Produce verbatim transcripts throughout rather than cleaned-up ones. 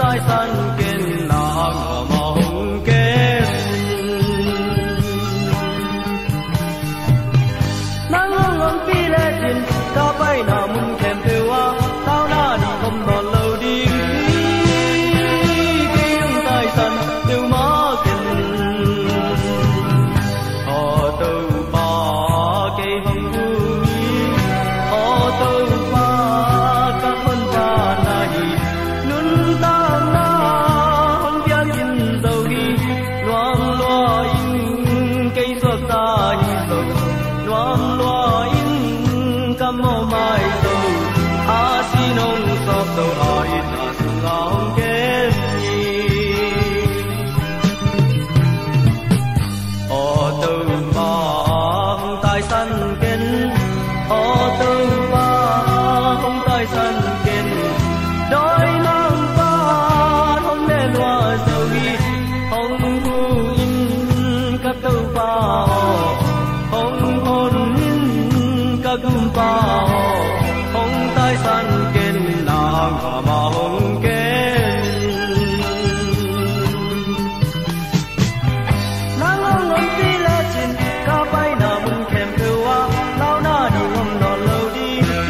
Taisan ken, na hang a hong kem. Nang hong ompih lecin ka paina mun khempeuh ah launa ding om nawn lo ding hi. Kei hong taisan peuhmah ken. Aw Topa, kei hong um hi. Aw Topa, ka honpa na hi. Nuntakna hong piak in zo hi. Nuam lua in kei suakta hi zo. Nuam lua in ka mawhmai zo. A sin hong sawp zo a, itna sungah hong kem hi. Aw Topa, hong taisan ken. Aw Topa, hong taisan ken. Dawimangpa'n hong leh lua zo hi. Hong hu in ka Topa aw. Hong hon in ka Gumpa aw. Hong taisan ken, na hang a hong kem. Nang hong ompih lecin ka paina mun khempeuh ah launa ding om nawn lo ding hi.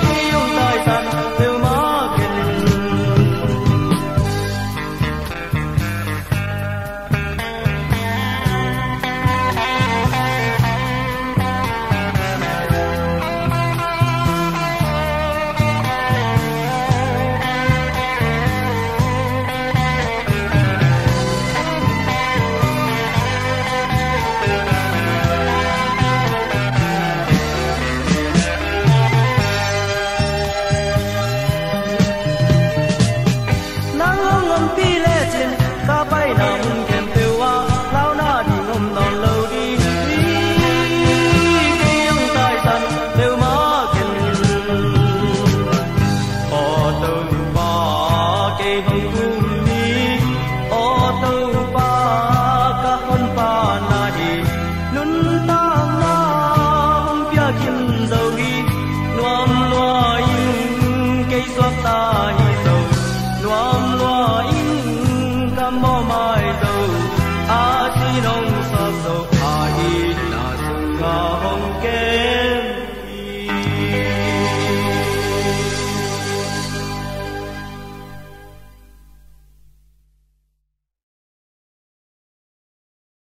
Kei hong taisan peuhmah ken. Nang hong ompih lecin ka paina mun khempeuh ah launa ding om nawn lo ding hi. Kei hong taisan peuhmah ken. Aw Topa, kei hong um hi. Aw Topa, ka honpa na hi. Nuntakna hong piak in zo hi. Nuam lua in kei suakta hi zo. Nuam lua in ka mawhmai zo. A sin hong sawp zo a, itna sungah hong kem hi.